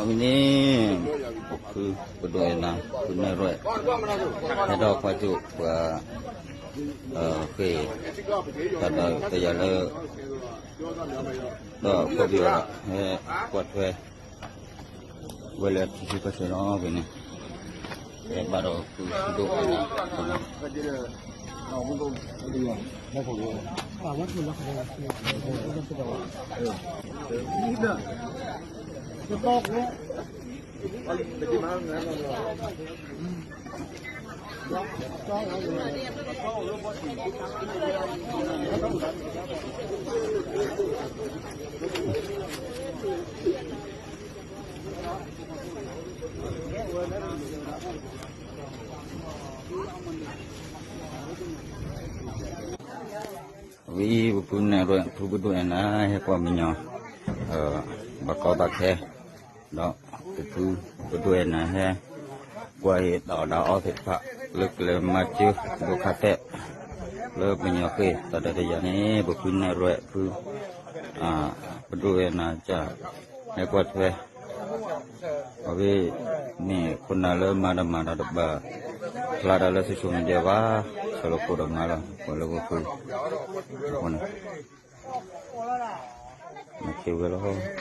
ဝံၤန့ၣ် ပဖုပဒိၣ်အဲၣ်နၤ ဖုနဲၣ်ရွဲၣ် ဟဲဒီးကွၢ်ကၠိၣ်ပှၤ ဃ့ၢ် တၢ်ဒီးတယာ်လၢ ဒီးခိၣ်ပယီၤ ဟဲကွၢ်ထွဲ ဝဲလၢထံဆၢကီၢ်ဆၢလီၤဝဲန့ၣ် ဟဲဘၣ်ဒီးဖုဒိၣ်အဲၣ်နၤ ဝံၤ ပဖုနဲၣ်ရွဲၣ် ဖုပဒိၣ်အဲၣ်နၤ ဟဲကွၢ်မညီ ဘၣ်ကီဘၣ်ခဲ ဒီးပဖုပဒိၣ်အဲၣ်နၤဟဲ ကွၢ်ဟ့ၣ်တၢ်အီၣ်တၢ်အီသ့ၣ်တဖၣ် လၢကလဲၤမၤစၢၤဒိခါသဲး လၢပယီၤဃ့ၢ် တၢ်ဒီးတယာ်န့ၣ် ပဖုနဲၣ်ရွဲၣ် ဖု ပဒိၣ်အဲၣ်နၤ ဟဲကွၢ်ထွဲ အဝဲန့ၣ် ခိၣ်နၢ်လၢမၤတၢ်မၤတၢ်တဘၣ် ဖျါတၢ်လၢ social media ဘၣ် ဆီၣ်လီၤခိၣ်ဒီးမၤလီၤ ပှၤလၢပဖု အဃိန့ၣ် မၤစၢၤဝဲလီၤ.